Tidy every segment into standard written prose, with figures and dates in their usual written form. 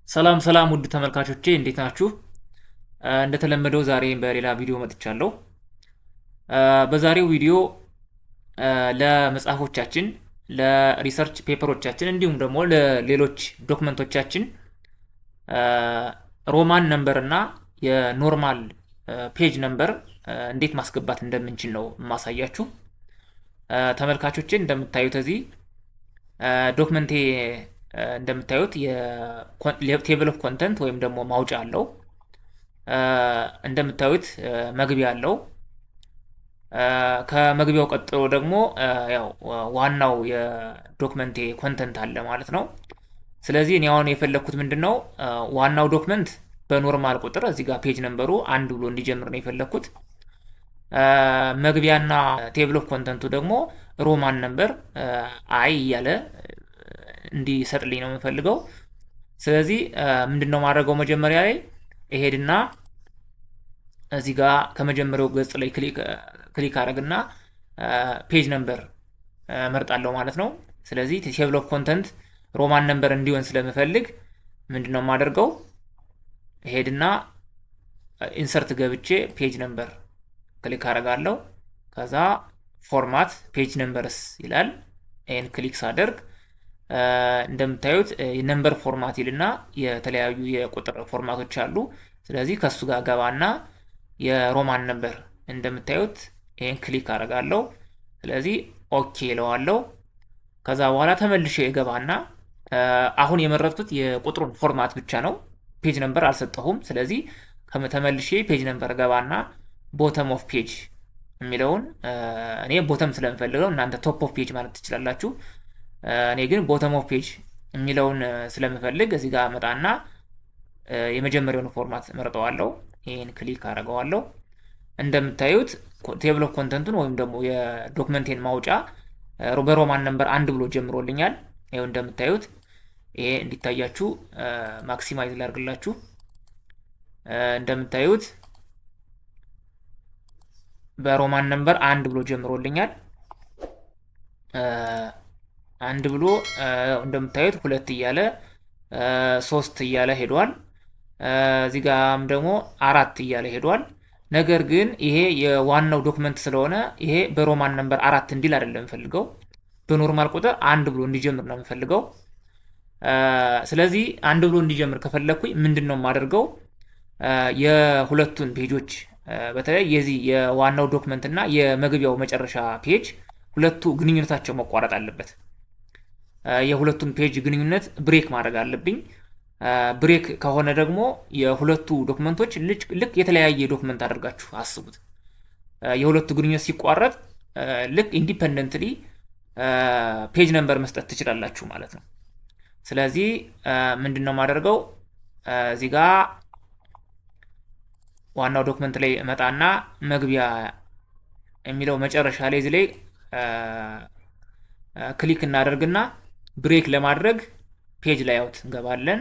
ሰላም ሰላም ውድ ተመልካቾቼ፣ እንዴት ናችሁ? እንደተለመደው ዛሬ በሌላ ቪዲዮ መጥቻለሁ። በዛሬው ቪዲዮ ለመጽሐፎቻችን፣ ለ research paper ኦቻችን እንዲሁም ደግሞ ለሌሎች document ኦቻችን Roman number እና የ normal page number እንዴት ማስገባት እንደምንችል ነው የማሳያችሁ። ተመልካቾቼ፣ እንደምታዩት እዚህ document ኤ እንደምታዩት የ table of content ወይም ደግሞ ማውጫ አለው። እንደምታዩት መግቢያ አለው። ከመግቢያው ቀጥሎ ደግሞ ያው ዋናው የ document ኤ content አለ ማለት ነው። ስለዚህ እኔ አሁን የፈለግኩት ምንድን ነው? ዋናው document በ normal ቁጥር እዚህ ጋር page number ኡ 1 ብሎ እንዲጀምር ነው የፈለግኩት። መግቢያና table of content ኡ ደግሞ Roman number I እያለ እንዲሰጥልኝ ነው የምፈልገው። ስለዚህ ምንድን ነው ማድረገው? መጀመሪያ ላይ እሄድና እዚህ ጋር ከመጀመሪያው ገጽ ላይ click አደረግና page number መርጣለሁ ማለት ነው። ስለዚህ table of content Roman number እንዲሆን ስለምፈልግ ምንድን ነው የማደርገው? እሄድና insert ገብቼ page number click አደርጋለሁ። ከዛ format page numbers ይላል። ይህን click ሳደርግ እንደምታዩት የ number format ይልና የተለያዩ የቁጥር format ኦች አሉ። ስለዚህ ከሱ ጋር ገባና የ Roman number እንደምታዩት ይህን click አደርጋለሁ። ስለዚህ okay እለዋለሁ። ከዛ በኋላ ተመልሼ እገባና አሁን የመረጥኩት የቁጥሩን format ብቻ ነው። Page number አልሰጠሁም። ስለዚህ ተመልሼ page number ገባና bottom of page የሚለውን፣ እኔ bottom ስለምፈልገው እናንተ top of page ማለት ትችላላችሁ። እኔ ግን bottom of page የሚለውን ስለምፈልግ እዚህ ጋር መጣና የመጀመሪያውን format መርጠዋለሁ። ይህን click አደርገዋለሁ። እንደምታዩት table of content ኡን ወይም ደግሞ የ document ኤን ማውጫ በ Roman number 1 ብሎ ጀምሮልኛል። ይኸው እንደምታዩት፣ ይሄ እንዲታያችሁ maximize ላድርግላችሁ። እንደምታዩት በ Roman number 1 ብሎ ጀምሮልኛል። 1 ብሎ እንደምታዩት 2 እያለ፣ 3 እያለ ሄዷል። እዚህ ጋም ደግሞ 4 እያለ ሄዷል። ነገር ግን ይሄ የዋናው document ስለሆነ ይሄ በ Roman number 4 እንዲል አይደለም የምፈልገው፣ በ normal ቁጥር 1 ብሎ እንዲጀምር ነው የምፈልገው። ስለዚህ 1 ብሎ እንዲጀምር ከፈለግኩኝ ምንድን ነው የማደርገው? የሁለቱን page ኦች፣ በተለይ የዚህ የዋናው document እና የመግቢያው መጨረሻ page ሁለቱ ግንኙነታቸው መቋረጥ አለበት። የሁለቱን page ግንኙነት break ማድረግ አለብኝ። Break ከሆነ ደግሞ የሁለቱ document ኦች ልክ የተለያየ document አድርጋችሁ አስቡት። የሁለቱ ግንኙነት ሲቋረጥ ልክ independently page number መስጠት ትችላላችሁ ማለት ነው። ስለዚህ ምንድን ነው የማደርገው? እዚህ ጋ ዋናው document ላይ እመጣና መግቢያ የሚለው መጨረሻ ላይ እዚህ ላይ click እናደርግና break ለማድረግ page layout እንገባለን።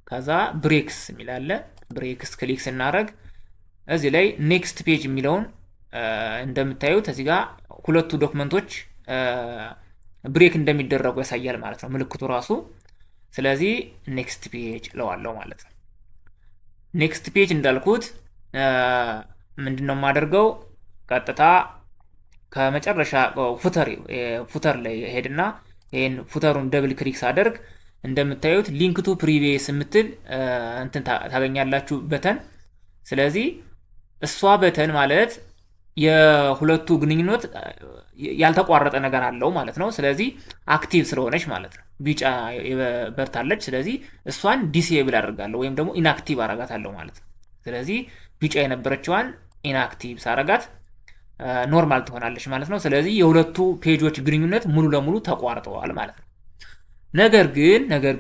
ከዛ breaks የሚል አለ። Breaks click ስናደርግ እዚህ ላይ next page የሚለውን እንደምታዩት እዚህ ጋር ሁለቱ document ኦች break እንደሚደረጉ ያሳያል ማለት ነው ምልክቱ ራሱ። ስለዚህ next page እለዋለሁ ማለት ነው። Next page እንዳልኩት ምንድን ነው የማደርገው? ቀጥታ ከመጨረሻ footer ላይ ሄድና ይህን footer ኡን double click ሳደርግ እንደምታዩት link to previous የምትል እንትን ታገኛላችሁ፣ button። ስለዚህ እሷ button ማለት የሁለቱ ግንኙነት ያልተቋረጠ ነገር አለው ማለት ነው። ስለዚህ active ስለሆነች ማለት ነው፣ ቢጫ በርታለች። ስለዚህ እሷን disable አደርጋለሁ ወይም ደግሞ inactive አረጋታለሁ ማለት ነው። ስለዚህ ቢጫ የነበረችዋን inactive ሳረጋት normal ትሆናለች ማለት ነው። ስለዚህ የሁለቱ page ኦች ግንኙነት ሙሉ ለሙሉ ተቋርጠዋል ማለት ነው። ነገር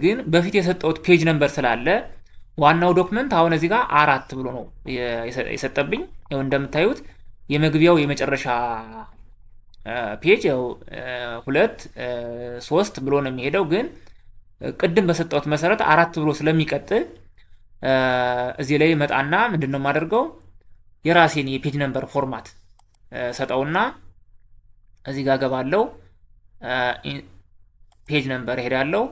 ግን በፊት የሰጠሁት page number ስላለ ዋናው document አሁን እዚህ ጋር 4 ብሎ ነው የሰጠብኝ። ያው እንደምታዩት የመግቢያው የመጨረሻ page ያው 2፣ 3 ብሎ ነው የሚሄደው። ግን ቅድም በሰጠሁት መሰረት 4 ብሎ ስለሚቀጥል እዚህ ላይ መጣና ምንድን ነው የማደርገው? የራሴን የ page number format ሰጠውና እዚህ ጋር ገባለው፣ page number እሄዳለሁ፣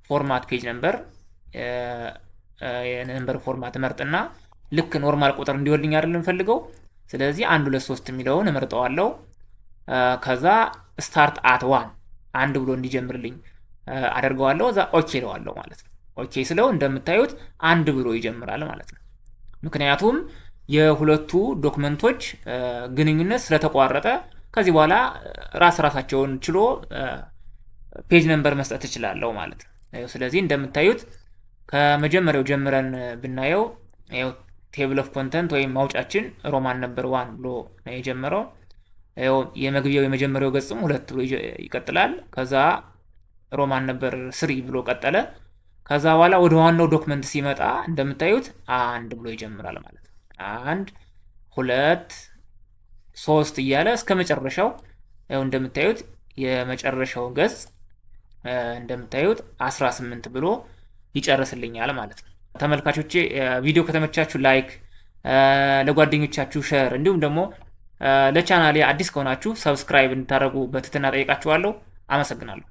format page number የ number format እመርጥና ልክ normal ቁጥር እንዲሆንልኝ አይደል የምፈልገው። ስለዚህ አንድ፣ ሁለት፣ ሶስት የሚለውን እመርጠዋለሁ። ከዛ start at one፣ አንድ ብሎ እንዲጀምርልኝ አደርገዋለሁ። እዛ okay እለዋለሁ ማለት ነው። Okay ስለው እንደምታዩት አንድ ብሎ ይጀምራል ማለት ነው። ምክንያቱም የሁለቱ document ኦች ግንኙነት ስለተቋረጠ ከዚህ በኋላ ራስ ራሳቸውን ችሎ page number መስጠት እችላለሁ ማለት ነው። ስለዚህ እንደምታዩት ከመጀመሪያው ጀምረን ብናየው table of content ወይም ማውጫችን Roman number one ብሎ ነው የጀመረው። የመግቢያው የመጀመሪያው ገጽም ሁለት ብሎ ይቀጥላል። ከዛ Roman number three ብሎ ቀጠለ። ከዛ በኋላ ወደ ዋናው document ሲመጣ እንደምታዩት አንድ ብሎ ይጀምራል ማለት ነው። አንድ፣ ሁለት፣ ሶስት እያለ እስከ መጨረሻው፣ ያው እንደምታዩት የመጨረሻው ገጽ እንደምታዩት 18 ብሎ ይጨርስልኛል ማለት ነው። ተመልካቾቼ፣ ቪዲዮ ከተመቻችሁ like፣ ለጓደኞቻችሁ share፣ እንዲሁም ደግሞ ለቻናሌ አዲስ ከሆናችሁ subscribe እንድታደርጉ በትህትና ጠይቃችኋለሁ። አመሰግናለሁ።